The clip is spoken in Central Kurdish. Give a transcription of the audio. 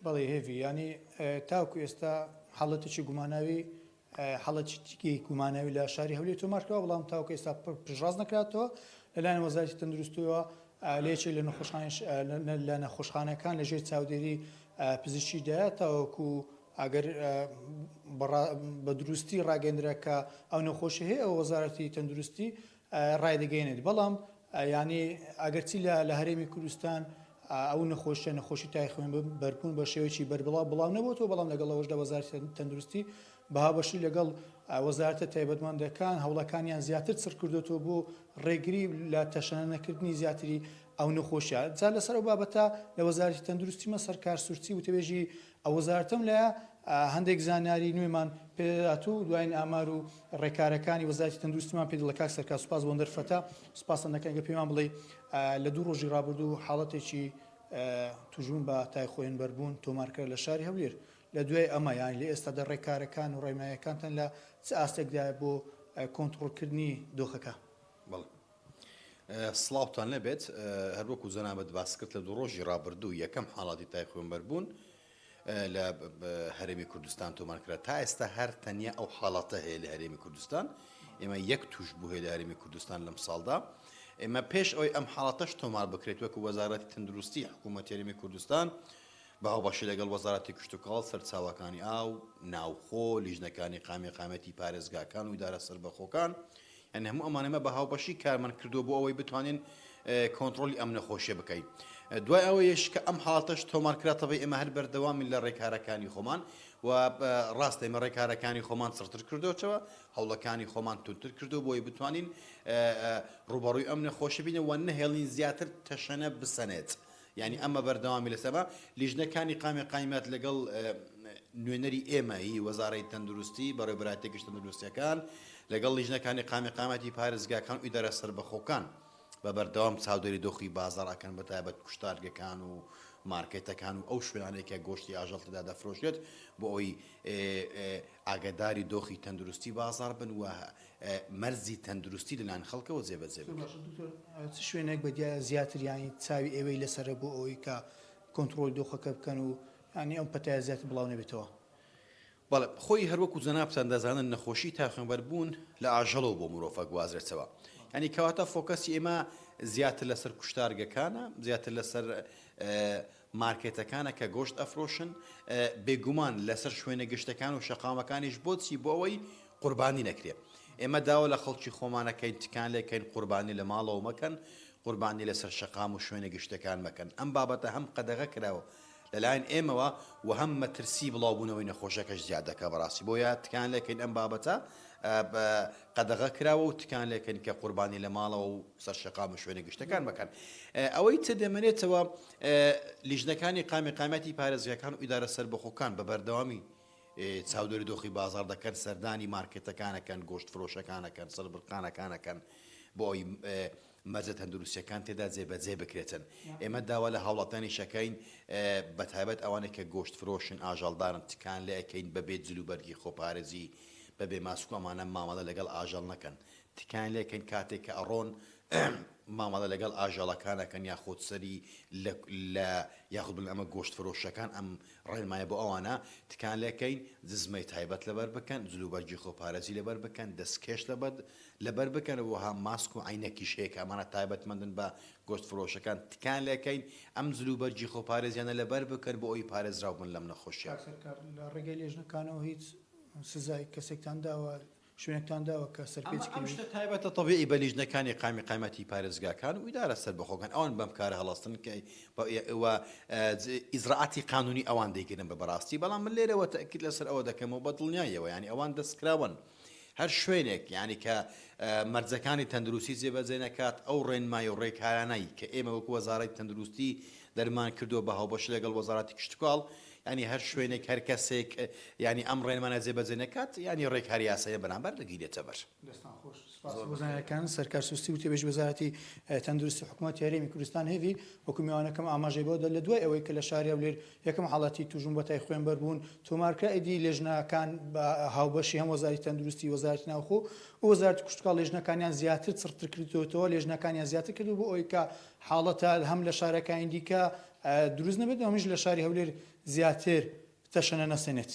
بەڵێ هێڤی یانی تاوەکو ئێستا حاڵەتێکی گوماناوی حاڵەتێکی گوماناوی لە شاری هەولێر تۆمار کراوە بەڵام تاوەکو ئێستا پشتڕاست نەکراتەوە لەلایەن وەزارەتی تەندروستیەوە لە یەکێک لە نەخۆشخانەش لە نەخۆشخانەکان لە ژێر چاودێری پزیشکیدایە تاوەکو ئەگەر بە دروستی ڕاگەندرا کە ئەو نەخۆشی هەیە ئەو وەزارەتی تەندروستی ڕایدەگەیەنێت بەڵام یانی ئەگەرچی لە لە هەرێمی کوردستان ئەو نەخۆشیە نەخۆشی تای خوێن بەربوون بە شێوەیەکی بەربڵاو بڵاو نەبووەوە بەڵام لەگەڵ ئەوەشدا وەزارەتی تەندروستی بە هاوبەشی لەگەڵ وەزارەتە تایبەتمەندەکان هەوڵەکانیان زیاتر چڕ کردوێتەوە بۆ ڕێگری لە تەشەنە نەکردنی زیاتری ئەو نەخۆشیە جا لەسەر ئەو بابەتە لە وەزارەتی تەندروستیمە سەرکار سورچی وتەبێژی ئەو وەزارەتەم لایە هەندێک زانیاری نوێمان پێدەدات و دوایین ئامار و ڕێکارەکانی وەزارەتی تەندروستیمان پێ دەڵێت. کاک سەرکار سوپاس بۆ ئەم دەرفەتە، سوپاستان دەکەین ئەگەر پێمان بڵێی لە دوو ڕۆژی ڕابردوو حاڵەتێکی تووشبوون بە تای خوێنبەربوون تۆمارکرا لە شاری هەولێر، لە دوای ئەمە یان لە ئێستادا ڕێکارەکان و ڕێنماییەکانتان لە چ ئاستێکدایە بۆ کۆنتڕۆڵکردنی دۆخەکە؟ بەڵێ. سڵاوتان لێبێت. هەروەکو جەنابت باسکرد لە دوو ڕۆژی ڕابردوو یەکەم حاڵەتی تای خوێنبەربوون لە هەرێمی کوردستان تۆمار کرا تا ئێستا هەر تەنیا ئەو حاڵەتە هەیە لە هەرێمی کوردستان ئێمە یەک توش بوو هەیە لە هەرێمی کوردستان لەم ساڵدا ئێمە پێش ئەوی ئەم حاڵەتەش تۆمار بکرێت وەکو وەزارەتی تەندروستی حکوومەت هەرێمی کوردستان بە هاوبەشی لەگەڵ وەزارەتی کشتوکاڵ، سەرچاوەکانی ئاو، ناوخۆ، لیژنەکانی قایمقامیەتی پارێزگاکان و ئیدارە سەربەخۆکان، یانی هەموو ئەمانە ئێمە بە هاوبەشی کارمان کردووە بۆ ئەوەی بتوانین کۆنتڕۆڵی ئەم نەخۆشیە بکەین. دوای ئەوەیش کە ئەم حاڵەتەش تۆمار کرا تەبعی ئێمە هەر بەردەوامین لە ڕێکارەکانی خۆمان و ڕاستە ئێمە ڕێکارەکانی خۆمان چڕتر کردۆتەوە، هەوڵەکانی خۆمان توندتر کردووە بۆ ئەوەی بتوانین ڕووبەڕووی ئەم نەخۆشیە بینەوە و نەهێڵین زیاتر تەشەنە بسەنێت. یانی ئەمە بەردەوامی لەسەر بە لیژنەکانی قامی قایمات لەگەڵ نوێنەری ئێمە هی وەزارەی تەندروستی بەڕێوەبەرایەتی گشت تەندروستیەکان لەگەڵ لیژنەکانی قامی قاماتی پارێزگاکان و ئیدارە سەربەخۆکان بە بەردەوام چاودێری دۆخی بازاڕ ئەکەن بە تایبەت کوشتارگەکان و مارکێتەکان و ئەو شوێنانەی کە گۆشتی ئاژەڵ تێدا دەفرۆشرێت بۆ ئەوەی ئاگاداری دۆخی تەندروستی بازاڕ بن و مەرجی تەندروستی لەلایەن خەڵکەوە جێبەجێ زۆر باشە دکتۆر چ شوێنێک بە دیارە زیاتر یانی چاوی ئێوەی لەسەرە بۆ ئەوەی کە کۆنتڕۆڵی دۆخەکە بکەن و یانی ئەم پەتایە زیاتر بڵاو نەبێتەوە؟ بەڵێ خۆی هەروەکو جەنابتان دەزانن نەخۆشی تا خوێنبەربوون لە ئاژەڵەوە بۆ مرۆڤ ئەگوازرێتەوە یانی کەواتە فۆکەسی ئێمە زیاتر لەسەر کوشتارگەکانە زیاتر لەسەر مارکێتەکانە کە گۆشت ئەفرۆشن، بێگومان لەسەر شوێنە گشتەکان و شەقامەکانیش بۆچی بۆ ئەوەی قوربانی نەکرێ ئێمە داوا لە خەڵکی خۆمان ئەکەین تکان لێکەین قوربانی لە ماڵەوە مەکەن قوربانی لەسەر شەقام و شوێنە گشتەکان مەکەن ئەم بابەتە هەم قەدەغە کراوە لەلایەن ئێمەوە و هەم مەترسی بڵاوبوونەوەی نەخۆشەکەش زیاد دەکا بەڕاستی بۆیە تکان لێکەین ئەم بابەتە قەدەغە کراوە و تکان لێکەن کە قوربانی لە ماڵەوە و سەر شەقام و شوێنە گشتەکان مەکەن. ئەوەی تر دەمێنێتەوە لیژنەکانی قایمقامیەتی پارێزگاکان و ئیدارە سەربەخۆکان بە بەردەوامی چاودێری دۆخی بازاڕ دەکەن، سەردانی مارکێتەکانەکەن، گۆشت فرۆشەکانەکەن، سەربڕخانەکانەکەن بۆ ئەوەی مەرجە تەندروستیەکان تێدا جێبەجێ بکرێتن. ئێمە داوا لە هاوڵاتیانیش ئەکەین بەتایبەت ئەوانەی کە گۆشت فرۆشن، ئاژەڵدارن تکان لێ ئەکەین بەبێ جلوبەرگی خۆپارێزی، بەبێ ماسک و ئەمانە مامەڵە لەگەڵ ئاژەڵ نەکەن. تکایان لێ کەین کاتێک کە ئەڕۆن مامەڵە لەگەڵ ئاژەڵەکان ئەکەن یاخود سەری لە لە یاخود بڵێن ئەمە گۆشت فرۆشەکان ئەم ڕێنمایە بۆ ئەوانە تکان لێ کەین جزمەی تایبەت لەبەر بکەن جلوبەرگی خۆپارێزی لەبەر بکەن دەستکێش لەبەر لەبەر بکەن وەها ماسک و عەینەکیش هەیە کە ئەمانە تایبەتمەندن بە گۆشت فرۆشەکان تکایان لێ کەین ئەم جل و بەرگی خۆپارێزیانە لەبەر بکەن بۆ ئەوی پارێزراو بن لەم نەخۆشیە. کاک سەرکار لە ڕێگەی لێژنەکانەوە هیچ سزای کەسێکتان داوە شوێنێکتان داوە کە ئەمە سەرپێچی ئەم کردبێت؟ شتە تایبەتە تەبیعی بە لیژنەکانی قایمقامیەتی پارێزگاکان و ئیدارە سەربەخۆکان ئەوان بەم کارە هەڵەستن کە و ئیجرائاتی قانونی ئەوان دەیگرن بە بەڕاستی بەڵام من لێرەوە تەئکید لەسەر ئەوە دەکەمەوە بە دڵنیاییەوە یانی ئەوان دەستکراوەن هەر شوێنێک یانی کە مەرجەکانی تەندروستی جێبەجێ نەکات، ئەو ڕێنمایی و ڕێکارانەی کە ئێمە وەکو وەزارەتی تەندروستی دەرمان کردووە بە هاوبەشی لەگەڵ وەزارەتی کشتوکاڵ، یانی هەر شوێنێک هەر کەسێک یانی ئەم ڕێنمانە جێبەجێ نەکات یانی ڕێکاری یاسایی بەرامبەر دەگیرێتە بەر. دەستان خۆش. سپاس بۆ زانیاریەکان. سەرکار سوستی وتەبێژی وەزارەتی تەندروستی حکومەتی هەرێمی کوردستان هێڤی وەکو میوانەکەم ئاماژەی بەوە دا لە دوای ئەوەی کە لە شاری هەولێر یەکەم حاڵەتی تووشبوون بە تای خوێنبەربوون تۆمارکرا، ئیدی لێژنەکان بە هاوبەشی هەم وەزارەتی تەندروستی، وەزارەتی ناوخۆ و وەزارەتی کشتوکاڵ لێژنەکانیان زیاتر چڕتر کردووەتەوە، لێژنەکانیان زیاتر کردووە بۆ ئەوەی کە حاڵەتە هەم لە شارەکانی دیکە دروست نەبێت و هەمیش لە شاری هەولێر زیاتر تەشەنە نەسێنێت.